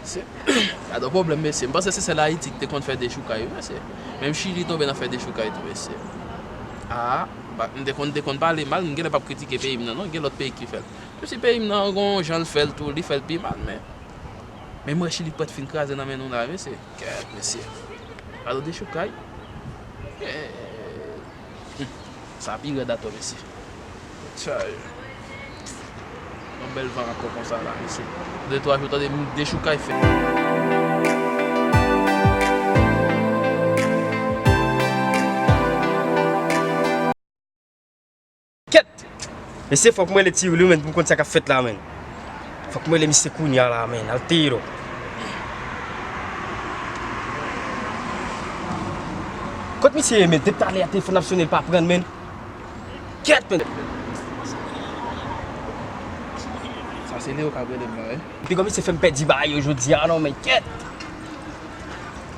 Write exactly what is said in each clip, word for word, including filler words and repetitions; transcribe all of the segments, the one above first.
Mesye, gade yon pwoblèm, mesye. M panse se sèl Ayiti ki te konn fè dechoukay, wi, mesye. Menm Chili tonbe nan fè dechoukay tou, mesye. A, ba, m te konn, te konn pale mal, m genlè p ap kritike peyi m nan, non, gen lòt peyi ki fè l. Menm si peyi m nan gon jan l fè l tou, li fè l pi mal, men, men m wè Chili prèt fin kraze nan men nou la, mesye. Kèt, mesye. Gade yon dechoukay. Kèt. Sa pi rèd atò, mesye. Chay. Yon bèl van ankò konsa la, mesye. De twa jou, tande m dechoukay fè. Kèt! Mesye, fòk mwen rele Ti Wil wi, menn, pou m konn sa k ap fèt la, menn. Fòk mwen rele misye kounya la, menn. Al tiro. Kot misye ye, menn? Depi talè a telefòn ap sonnen, l pa pran, menn. Kèt, menn. Sa se Leo k ap rele m la, wi. Piga misye fè m pèdi bagay yo jodi a, non, menn. Kèt.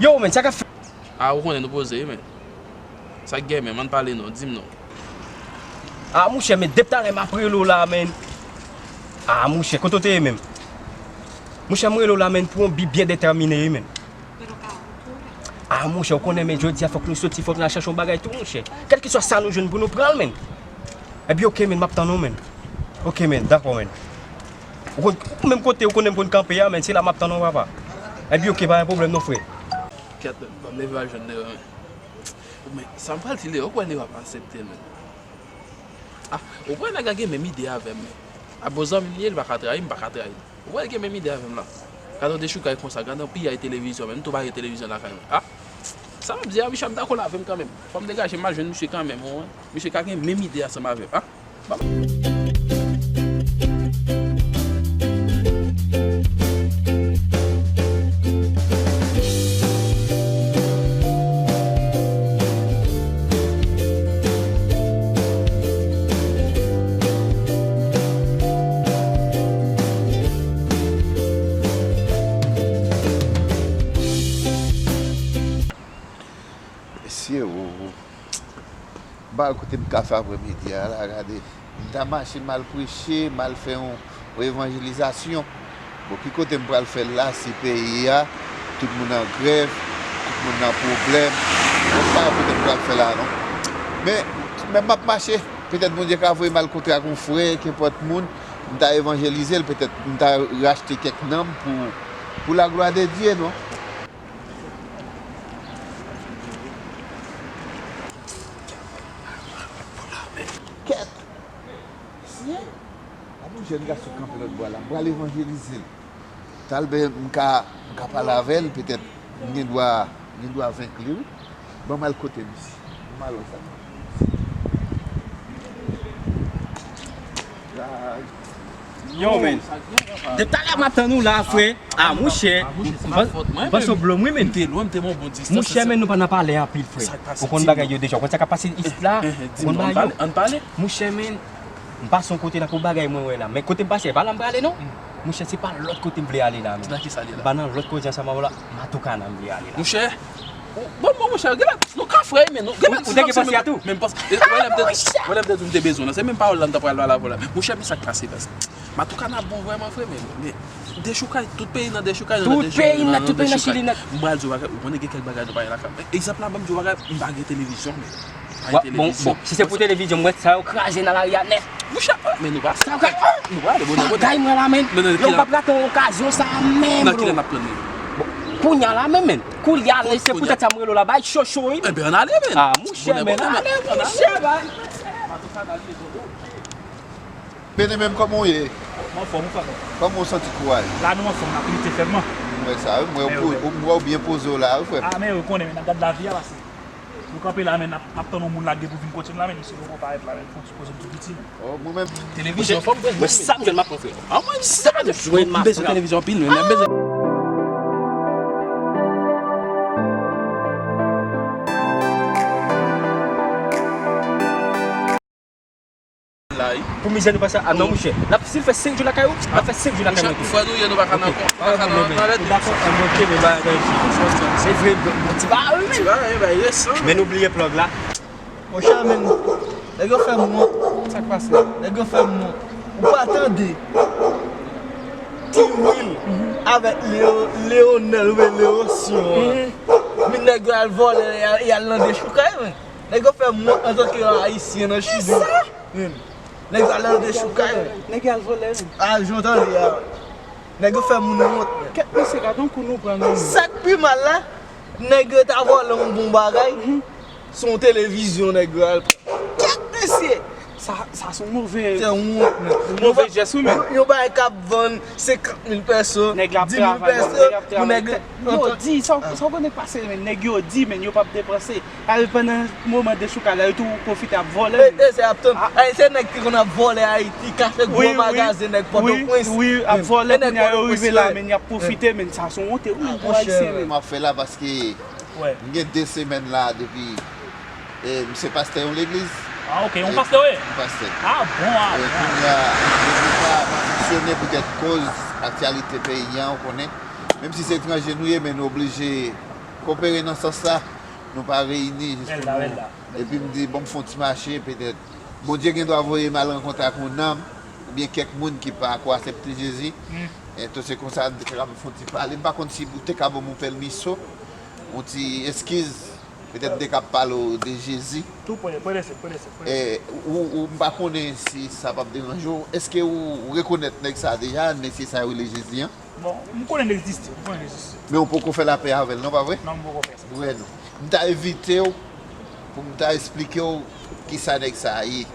Yo, menn, sa k ap fèt? A, ou konnen nou poze, wi, menn. Sa k gen, menm? Ann pale non, di m non. A, monchè, men depi talè m ap rele w la, menn. A, monchè, kote w te ye menm? Monchè, m rele w la, menn, pou yon bi byen detèmine, wi, menn. A, monchè, ou konnen, menn, jodi a fòk nou soti, fòk nou al chache yon bagay tou, monchè. Kèlkeswa sa nou jwenn pou nou pran l, menn. Epi, oke, menn, m ap tann ou, menn. Oke, menn, dakò, menn. Ou konn, ou menm kote, ou konnen m konn kanpe a, menn, se la m ap tann ou, papa. Epi, oke, pa gen pwoblèm non, frè. Kèt, menn, ban m leve al jwenn Leo, menn. Men, sa m pral di Leo, ou kwè Leo ap aksepte l, menn? A, ou kwè nèg la gen menm ide avè m, menn? A, bon zanmi m li ye, li pa ka trayi m, m pa ka trayi l. Ou kwè l gen menm ide avè m la? Gade yon dechoukay konsa, gade yon piyay televizyon, menn, m tou pa gen televizyon lakay mwen. A, sa m ap di a, misye ap dakò l avè m kanmenm. Fò m degaje m al jwenn misye kanmenm, ou wè. Misye ka gen menm ide ansanm avè m. A, mesye, ou, ou. M pa wè kote m ka fè aprèmidi a la, gade. M ta mache, m al preche, m al fè yon, yon evanjelizasyon. Bon, ki kote m pral fè l la, si peyi a, tout moun an grèv, tout moun nan pwoblèm. Bon, m pa wè kote m pral fè la, non. Men, men m ap mache, petèt Bondye ka voye m al kontre ak yon frè, kenpòt moun, m ta evanjelize l, petèt m ta rachte kèk nanm pou, pou la glwa de Dye, non. Kèt! Mesye! Gade yon jèn gason kanpe lòt bò la. M pral evanjelize l. Talvè m ka, m ka pale avè l, petèt m gen dwa, m gen dwa venk li, wi. Ban m al kote misye. Ban m al wè sa. Yo, men. Depi talè m ap tann ou la, frè. A, monchè. M panse w blòm, wi, men. Monchè, men nou pa nan pale anpil, frè. Ou konn bagay yo deja. Ou konn sa k ap pase isit la? Ou konn bagay yo? Monchè, men. M pase yon kote la pou bagay mwen wè la. Men kote m pase, e pa la m prale, non. Monchè, se pa lòt kote m vle ale la, men. M pa nan lòt kote ansanm avè w la. Matucana m vle ale la. Monchè, bon, bon, monchè, gen la, nou ka frè, men nou, gen la, ou te gen panse a tou? Men m panse, e, wè lè m te, wè lè m te di w m te bezwen w lan, se menm pawòl la m ta pral pale avè w la. Monchè, men sa k pase, pase. Matucana bon vrèman vre, men, men dechoukay, tout peyi nan dechoukay, nou nan dechoukay, nou nan dechoukay. M pral di w bagay, ou konnen gen kèk bagay nou pa gen lakay. Egzanp la, ban m di w bagay, m pa gen televizyon, men. Bon, bon, si se pou televizyon, m wè sa yo kraze nan lari a nèt. Monchè, men nou pa. Sa yo kraze. Nou pa ale, bon, bon. Bagay mwen la, men. Yo, m p ap rate yon okazyon sa a menm, bro. Nan kilè n ap pran li? Bon, kounye a la menm, men. Kounye a, se poutèt sa m rele w la, bay cho cho, wi. Enben, ann ale, men. A, monchè, men, ale, monchè, bay. Bene, menm kòman w ye? Mwen anfòm, ou frè mwen. Kòman w santi kouraj? La nou anfòm, n ap lite fèman. M wè sa, wi, m wè w byen poze w la, wi, frè m. A, men ou konnen, men n ap gad lavi a pase. Nou kanpe la, men n ap, n ap tann yon moun lage pou vin kote n la, men misye poko parèt la, men fò n sipoze n tou piti, men. Oh, mwen menm. Televizyon, fò m pran. Mwen sa m jwenn m ap pran, frè. A, mwen sa m jwenn m ap pran. M bezwen televizyon anpil, men m bezwen. Pou mizè nou pase a non, monchè. L ap, si l fè senk jou lakay ou, l ap fè senk jou lakay mwen tou. Frè nou ye, nou pa ka nan, pa ka nan, nan lèd. Dakò, ann monte, men bagay. Se vre, bon, ti bagay, wi, men. Ti bagay, bagay resan. Men nou bliye plug la. Monchè, men, nèg yo fè m wont. Sa k pase? Nèg yo fè m wont. Ou pa tande. Will avèk Leo, Leonel oubyen Leosyon an. Men nèg yo al vòlè, y al nan dechoukay, men. Nèg yo fè m wont antanke Ayisyen nan Chili. Men. Nèg yo al nan dechoukay, men. Nèg yo al vòlè, men. A, jan w tande a. Nèg yo fè moun wont, men. Kèt mesye, gade yon kou nou pran nan men. Sa k pi mal la, nèg yo ta vòlè yon bon bagay. Se yon televizyon nèg yo al pran. Kèt mesye! Sa, sa se yon move, se yon wont, men. Move jès, wi, men. Yon, yon bagay k ap vann senkant mil pèso, nèg la ap travay, nèg la ap travay. Yo di, sa, sa w konnen k pase, men nèg yo di, men yo p ap depanse. Al pandan moman dechoukay la, yo tou pwofite ap vòlè, men. E, e, se ap tann. A, e, se nèg ki konn ap vòlè Ayiti, kase gwo magazen nèg Pòtoprens. Wi, wi, ap vòlè, kounye a yo rive la, men y ap pwofite, men sa se yon wonte, wi, men, pou Ayisyen, men. M ap fè la paske M gen de semèn la depi, e, m se pastè yon legliz. A, ok, yon pastè, wi. Yon pastè. A, bon, a, bon. E, kounye a, legliz la pa fonksyone poutèt koz aktyalite peyi a, ou konnen. Menm si se etranje nou ye, men nou oblije kopere nan sans sa. Nou pa reyini jis pou nou. Epi m di, bon, m fè yon ti mache, petèt Bondye gen dwa voye m al rankontre ak yon nanm, oubyen kèk moun ki pa ko aksepte Jezi. E, tout se konsa, m te ka fè yon ti pale. M pa konn si ou te ka ban m yon pèmisyon, yon ti eskiz, petèt m te ka pale w de Jezi. Tou prese, prese, prese, prese. E, ou, ou, m pa konnen si sa p ap deranje w. Èske ou rekonèt nèg sa a deja, mesye sa yo rele Jezi an? Bon, m konnen l egziste, m konnen l egziste. Men ou poko fè lapè avè l, non, pa vre? Non, m poko fè sa. Vre, non. M ta envite w pou m ta esplike w kisa nèg sa a ye.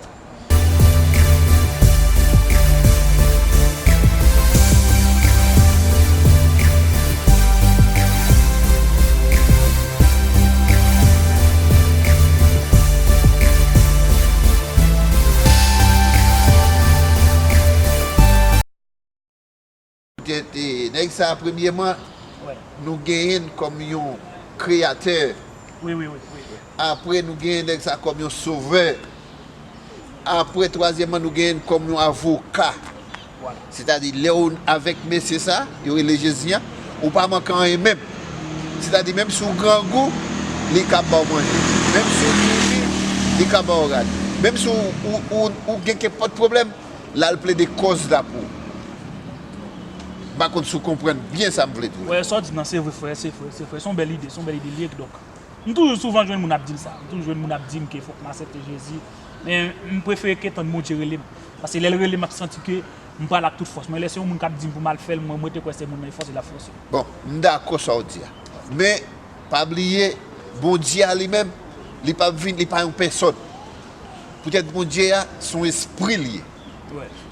Poutèt, e, nèg sa a, premyèman, nou genyen l kòm yon kreyatè. Wi, wi, wi, wi, wi. Apre, nou genyen nèg sa a kòm yon sovè. Apre, twazyèmman, nou genyen l kòm yon avoka. Sètadi, lè w avèk mesye sa, yo rele Jezi an, ou pa manke anyen menm. Sètadi, menm si w grangou, li ka ba w manje. Menm si w toufi, li ka ba w rad. Menm si w, ou, ou, ou gen kenpòt pwoblèm, l al plede kòz la pou ou. M pa konn si w konprann byen sa m vle di w. Wè, sa w di m nan, se vre, frè, se vre, se vre. Se yon bèl ide, se yon bèl ide li ye, kidonk. M toujou souvan jwenn moun ap di m sa. M toujou jwenn moun ap di m ke fòk m aksepte Jezi. Men m prefere ke tann Bondye rele m. Paske lè l rele m, m ap santi ke m pral ak tout fòs. Men lè se yon moun k ap di m pou m al fè l, mwen, m rete kwè se moun nan e fòse l ap fòse. Bon, m dakò sa w di a. Men, pa bliye, Bondye a li menm, li pa vin, li pa yon pèsòn. Poutèt Bondye a, se yon espri li ye.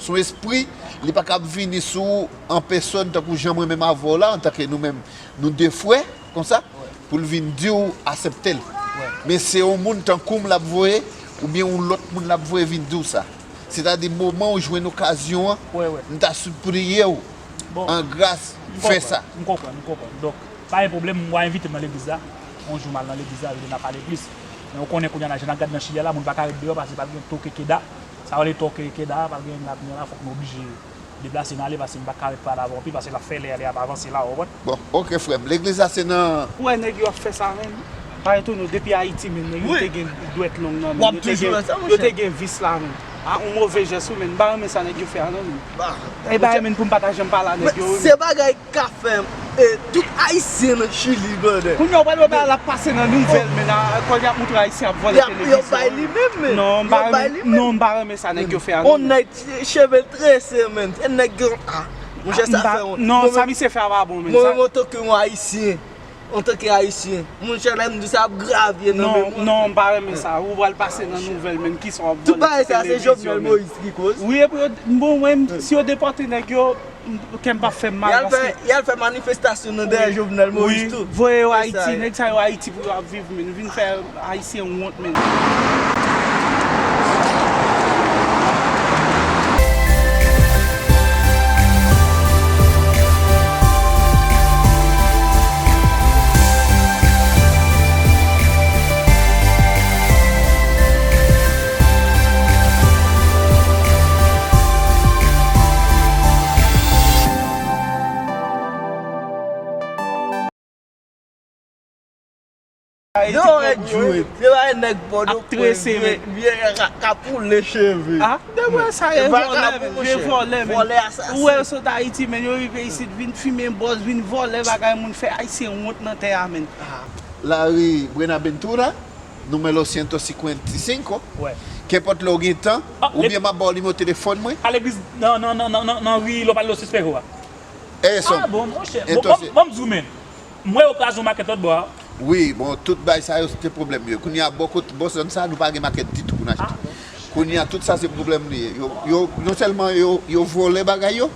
Se yon espri, li pa kab vini sou ou an pèsòn tankou jan mwen menm avè w la, antanke nou menm, nou de frè, konsa, pou l vin di w aksepte l. Men se yon moun tankou m l ap voye, oubyen yon lòt moun l ap voye vin di w sa. Sètadi moman ou jwenn okazyon an, m ta sipriye w an gras fè sa. M konprann, m konprann. Donk, pa gen pwoblèm, w a envite m nan legliz la. Yon jou m al nan legliz la, yo di n a pale plis. Men ou konnen kounye a la, jan n ap gade nan Chili a la, moun pa ka ret deyò paske pral gen toke keda. Sa yo rele toke keda, pral gen la kounye a la, fòk nou oblije deplase n ale paske m pa ka ret pale avè w anpil paske l ap fè lè, lè ap avanse la, ou konprann? Bon, ok, frè m. Legliz la se nan... Ou wè nèg yo ap fè sa menm. Pa etone w, depi Ayiti menm, nèg yo te gen dwèt long nan menm. Yo te gen, yo te gen vis la menm. A, yon move jès wi menm. M pa renmen sa nèg yo fè a non menm. E bagay menm pou m pa ta janm pale a nèg yo wi. Se bagay k ap fè, e, tout Ayisyen nan Chili, brother. Kounye a w pral wè bagay la ap pase nan nouvèl, men la, kòlye ap montre Ayisyen ap vòlè televizyon. Y ap, y ap bay li menm, men. Non, m pa renmen, non, m pa renmen sa nèg yo fè a non. On nèg cheve l trese, men. E nèg yo, a, monchè, sa fè wont. Non, sa misye fè a pa bon, men. Mwen menm, antanke yon Ayisyen, antanke Ayisyen, monchè, lè m di sa ap gravye nan memwa. Non, m pa renmen sa. Ou pral pase nan nouvèl, men, kisa w ap vòlè televizyon. Tout bagay sa, se Jovenel Moïse ki koz. Wi, epi yo, bon, mwen, si yo depòte nèg yo, kè m p ap fè m mal, paske y al fè manifestasyon nan dèyè Jovenel Moïse tou. Wi, voye yo Ayiti, nèg sa yo Ayiti pou yo ap viv, men. Vin fè Ayisyen wont, men. Yo rèd jwe. Se pa nèg bòdò ap trese, men. Vye ka poule cheve. Ah, de mwen sa, e vagabon, vòlè, men. Vye vòlè, men. Vòlè asasen. Ou wè yo sot Ayiti, men, yo rive isit, vin fimen bòz, vin vòlè bagay moun, fè Ayisyen wont nan tè a, men. Lari Buenaventura, número ciento cincuenta y cinco. Kenpòt lè w gen tan, oubyen m ap ba w nimewo telefòn mwen. A legliz, nan, nan, nan, nan, nan, nan ri Lopal Los Espejos a. Eso. Ah, bon, monchè. Bon, entonces, bon, bon, m di w, men. M wè yo kraze yon makèt lòt bò a. Wi, bon, tout bagay sa yo, se te pwoblèm yo. Kounye a, bò kot, bò zòn sa, nou pa gen makèt ditou pou n achte. Kounye a, tout sa, se pwoblèm li ye. Yo, yo, non sèlman yo, yo vòlè bagay yo,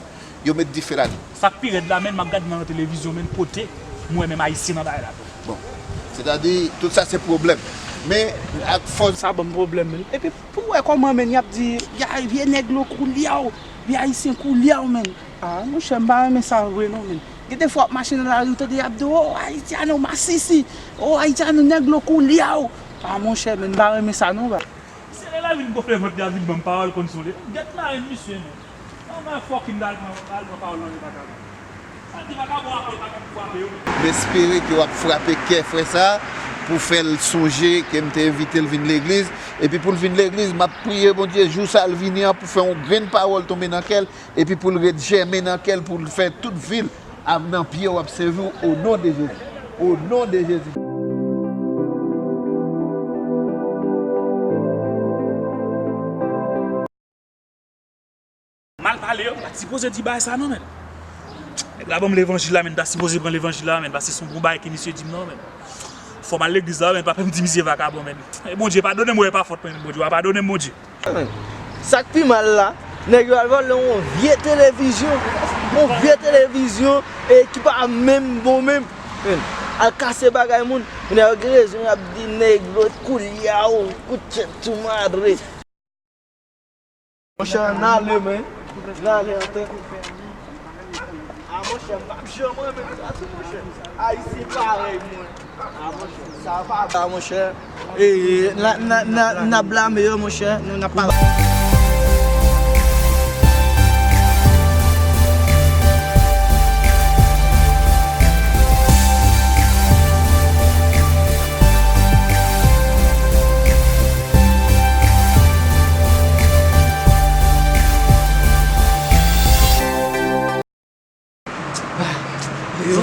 yo met dife ladan. Sa k pi rèd la, men, m ap gade nan televizyon, men, pote, m wè menm Ayisyen nan bagay la tou. Bon, sètadi, tout sa, se pwoblèm. Men, ak fòs. Sa ban m pwoblèm, men. Epi, pou wè kòman, men, y ap di, y a vye nèg lo koulyaw, vye Ayisyen koulyaw, men. Ah, monchè, m pa renmen sa vre non, men. Gen de fwa w ap mache nan lari, w tande y ap di w, "Oh, haitiano masisi, oh, haitiano negro culiao." Ah, monchè, men, m pa renmen sa non, ba. Misye lè l al vin gonfle vant li, al vin ban m pawòl konn sou li. Gèt mari misye, men. Anmè fucking dal pran, dal pran pawòl nan men vakabon. Sa di vakabon a pawòl pa ka pou frape yo, men. M espere ke w ap frape kè frè sa a pou fè l sonje ke m te envite l vin legliz. Epi pou l vin legliz, m ap priye Bondye jou sa l vini an pou fè yon grenn pawòl tonbe nan kè l. Epi pou l ret jèmen nan kè l, pou l fè tout vi l ap nan pye w, ap sèvi w, o non de Jezi. O non de Jezi. Mal pale yo, m pa t sipoze di bagay sa non, men. Nèg la ban m levanjil la, men, m ta sipoze pran levanjil la, men, paske se yon bon bagay ke misye di m non, men. Fò m al legliz la, men, pa fè m di misye vakabon, men. E Bondye padone m, wi, e pa fòt mwen, men, Bondye, w a padone m, Bondye. Sa k pi mal la, nèg yo al vòlè yon vye televizyon, yon vye televizyon, e ki pa menm bon menm. Al kase bagay moun, moun yo gen rezon, y ap di negro culiao, concha tu madre. Monchè, n ale, men. N ale, antan. Ah, monchè, m p ap janm renmen sa tou, monchè. Ayisyen parèy mwen. Ah, monchè, sa pa bon, monchè. E, n a, n a, n a, n a blame yo, monchè. Nou, n ap pale. Yo,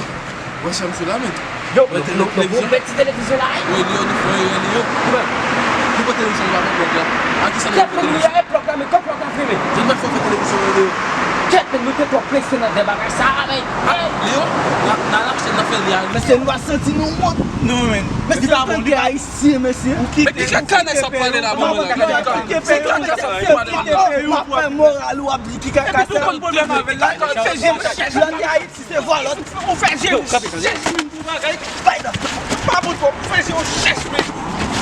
wè sa m sou la, men. Yo, nou, nou, nou, nou mèt ti televizyon la, wi. Wi, li yo, nou fè, li yo. Ki bò? Ki bò televizyon la, men, blòk la? A ki sa nou fè televizyon? Kèt, men, nou, e blòk la, men, kòman blòk la fèmen? Jan nou fè fè televizyon, li yo. Kèt, men, nou te twò prese nan de bagay sa, men. Li yo, n a, n a lache, n a fè li a. Men se nou a santi nou wont. Non, men. Men se nou ki Ayisyen, mesye. Men ki kaka nèg sa pale la, manman la? Ki kaka? Se kaka sa pale la. M ap fè moral ou ap di ki kaka sa. Epi nou konn pwoblèm avè l la, kaka fè je w chèch. Lè w te Ayiti, se vòlè. Ou fè je w chèch, men, pou bagay. Bay la. Pa bon twòp, ou fè je w chèch, men.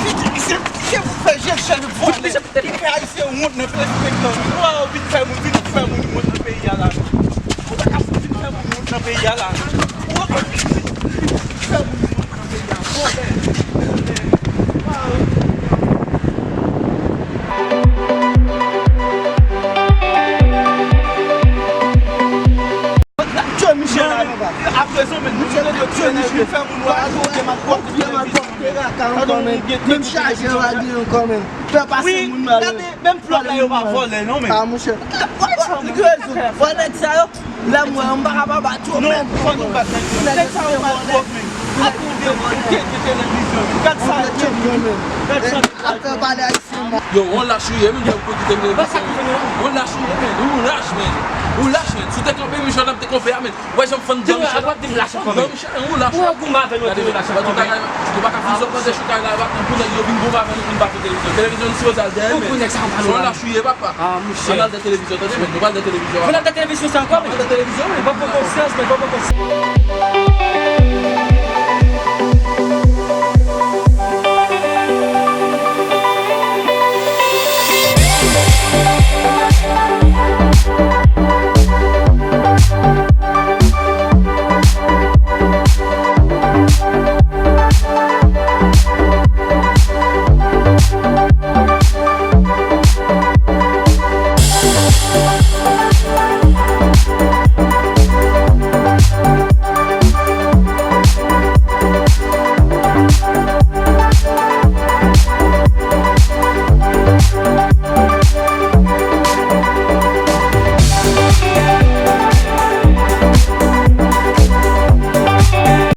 Ki, ki, ki, ki fè je w chèch, vòlè. Ki fè Ayisyen wont nan peyi a. Ou a vin fè moun, vin fè moun wont nan peyi a la. Ou pa ka vin fè moun wont nan peyi a la. Ou a vin fè moun wont nan peyi a. Vòlè. Tchè Michel la, papa. Aprezan, men, nou fè moun wè a tou, gen malpwòpte, gen malpwòpte, menm chaje yo pa gen ankò, men. Fè pase moun malere. Menm flòt la yo pa vòlè non, men. Ah, monchè. Wè nèg sa yo. Lè m wè yo, m pa ka pa bat yo, men. Non, fò nou bat nèg yo. Nèg sa yo malpwòp, men. Ak ou de, ou de, de televizyon, men. Gad sa, gad sa. Atè pale ayisyen, man. Yo, on lach ou ye, men, pou kite m televizyon. On lach ou ye, men. Ou lach, men. Ou lach, men. Si w te kanpe, men, jan n ap te kanpe a, men. Wè jan m fann dan Michel. Ou lach ankò, men. Ou wè goumen avè nou, ou lach ankò, men. Yo pa ka fizye pran de chokay la, yo pa pran pou nèg yo vin goumen avè nou pou n pa fè televizyon. Televizyon nou sipoze al dèyè, men. Ou nèg sa pa pale. Son lach ou ye, papa. Ah, monchè. Ann al dèyè televizyon, tande, men. Nou pral dèyè televizyon. Fò n al dèyè televizyon sa ankò, men. Ann al dèyè televizyon, men. Pa pran konsyans, men, pa pran konsyans.